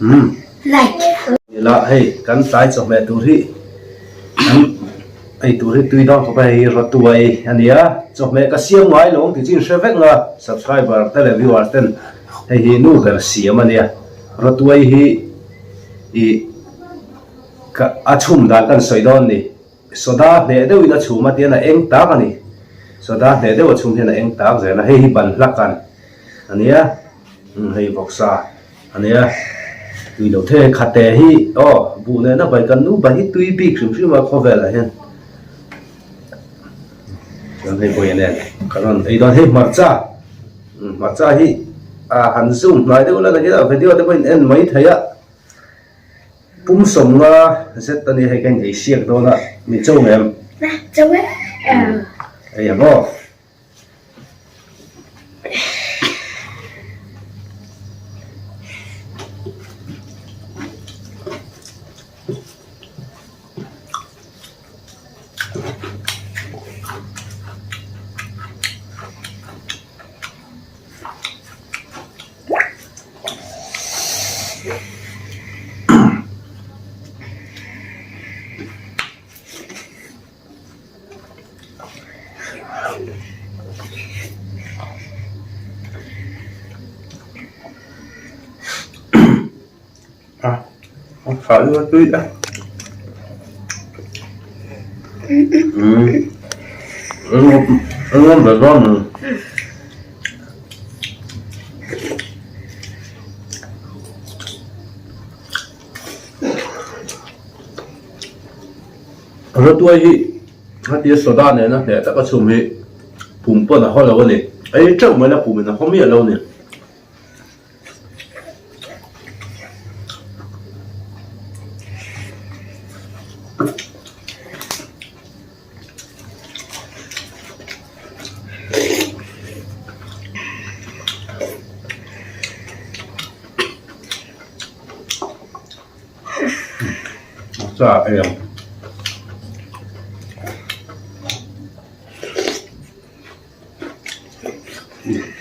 Umm. Like. Ila hei kan tlai chawhmeh tur hi kan ei tur hi tui dawn khawp a hei hi rawtuai a nia chawhmeh ka siam ngai lo ang tih chu in hre vek nga subscriber te leh viewer ten hei hi nu ber siam a nia rawtuai hi ih ka a chhum dan kan sawi dawn ni. Soda hneh deuhin a chhum a tian a eng tak a ni. Soda hneh deuh a chhum hian a eng tak zel a, hei hi ban hlak an a nia, umm hei vawksa a nia, tui lo thei khate hi aw buh nena bai kan nu bai hi tui bik hrim hrim a khawvelah hian chuan hei bawiah nen kan rawn ei dawn hei hmarcha umm hmarcha hi a han zoom hnai deuh la nakina video te pawhin en mai thei a. Pum sawmnga zet a nia hei ka in ei siak dawn a, min cho ngem? Na, cho e. Ei ang aw. A khah luat tui a umm ve dawn ni Rawtuai hi hetia soda nena hneh taka chhum hi pum pawn a haw lo a ni ei teuh mai la pum in a haw miah lo a ni. Cha ei ang.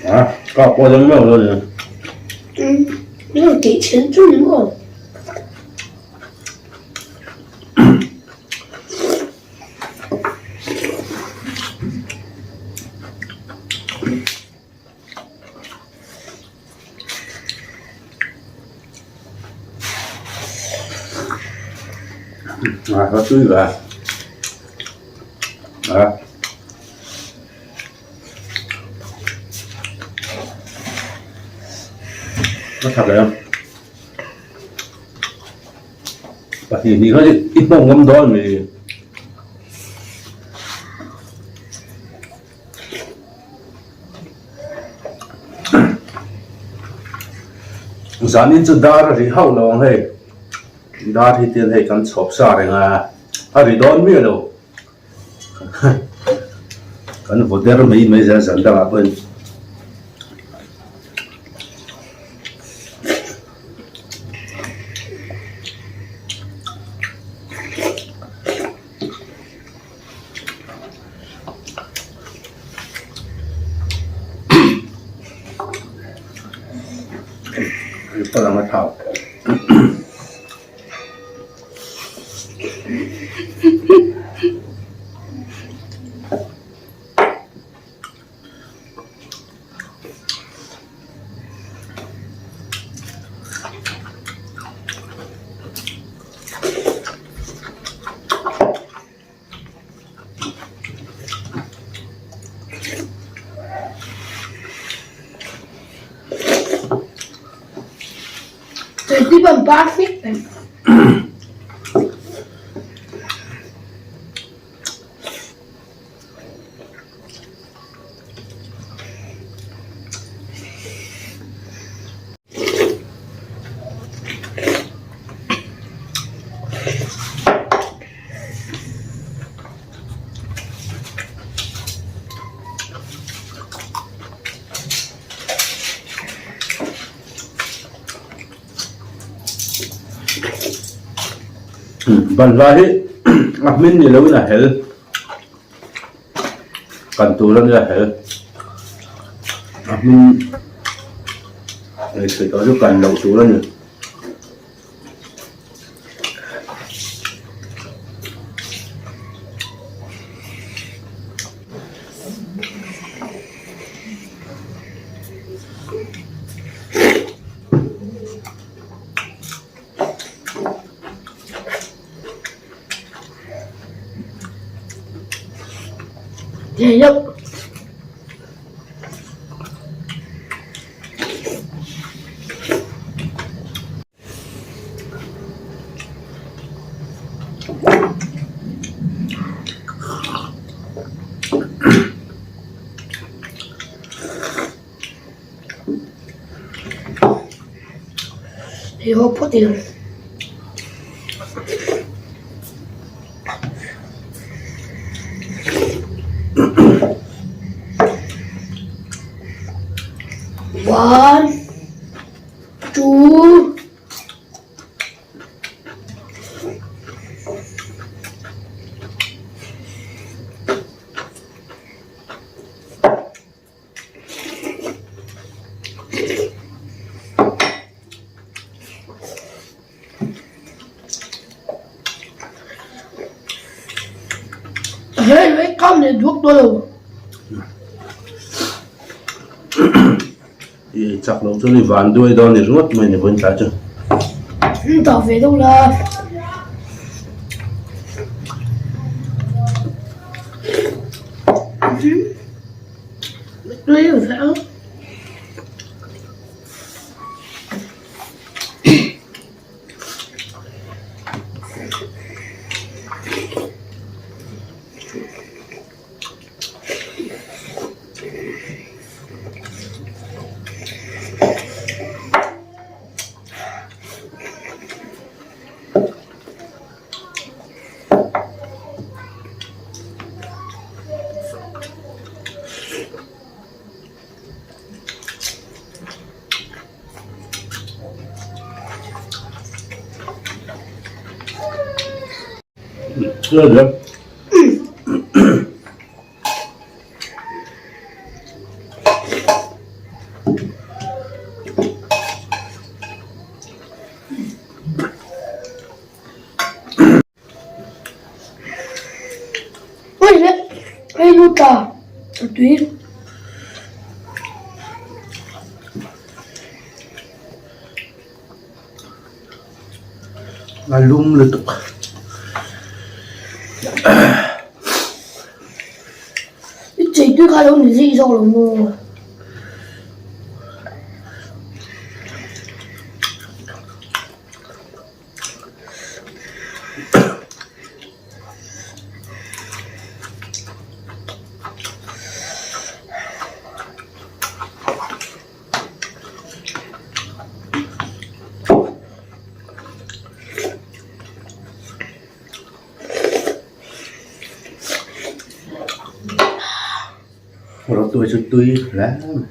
À, có qua giống nhau rồi nè. Ừ, tỉ chiến chung đúng không? À, nó tươi rồi. À. Nó thật rồi không? Pahnih hnih kha i hmawng ngam dawn mi. Zanin chu dar a ri hauh lo ang hei. Dar hi tian hei kan chhawp sa reng a, a ri dawn miah lo. Kan vaw der mai mai zel zan dangah pawhin. Hei pawh a thau. Banhla hi a hmin ni loin a hel kan tur a nia hel a hmin ei theih tawh chu kan loh tur a ni. Thei deuh. Hei ho phawt ila. One, two, Hei hei kam leh duak dawn lo. I chak loh chuan i van duai dawn ni ringawt mai ni vawiin tlai chu. An dah ve deuh la. Tui ve ang. Hei lu tla a tui. A lum lutuk. I chei tui kha lo ni zih zawk lo maw? Rawtuai chu tui hle mai.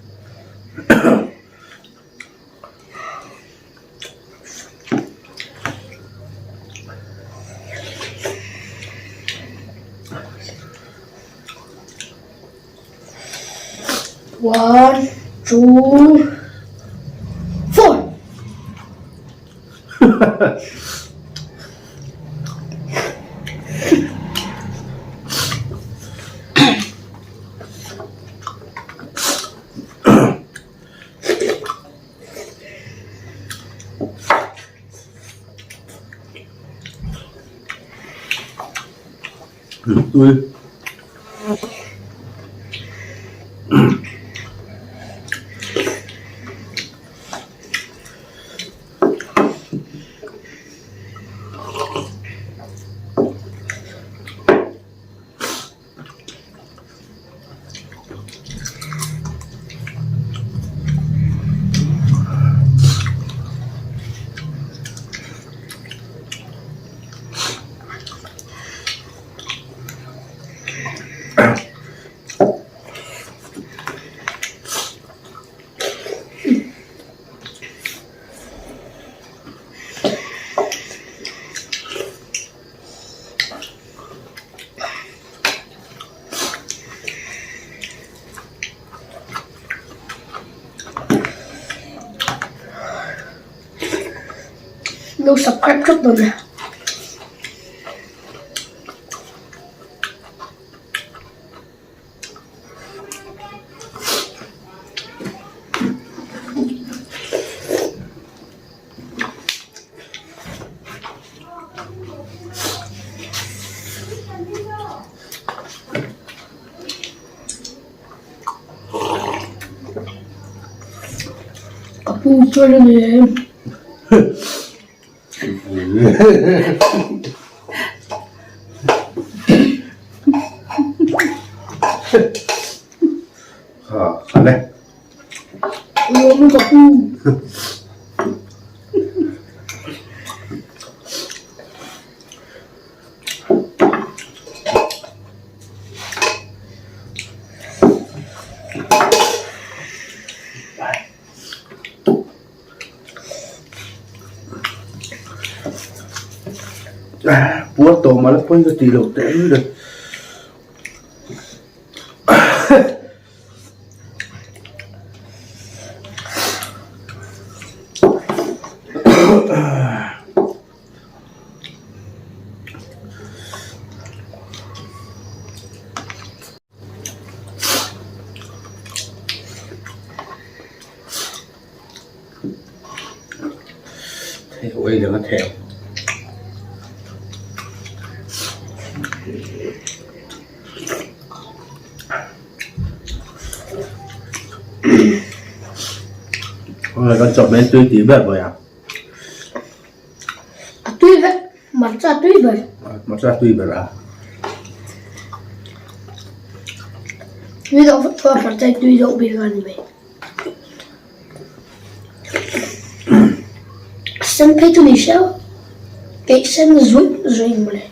One, two, four. Tui. Lo subscribe theuh dawn nia. chuan a ni em? Ha, khale. Lawm ka pu. Puar tawh mah la pawi ka tih loh teh reng reng. Ui đừng có thèm Rồi con chọn bên tươi tí bớt rồi à? A tui vek, hmarcha a tui ber. Hmarcha a tui ber a. Tui deuh vek tho a hmarcha hi tui deuh bik a ni mai. A sen phei chu ni hreuh, keih sen zuih zuih mawle.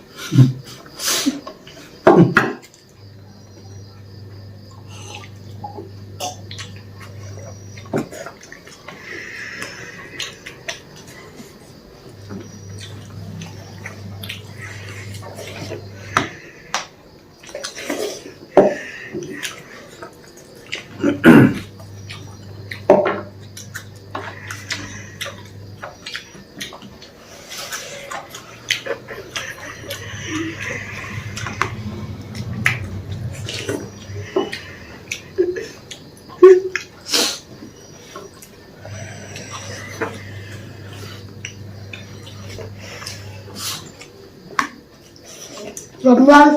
Tlawmngai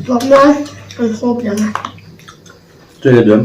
tlawmngai an hawp leh ang a. Chơi được.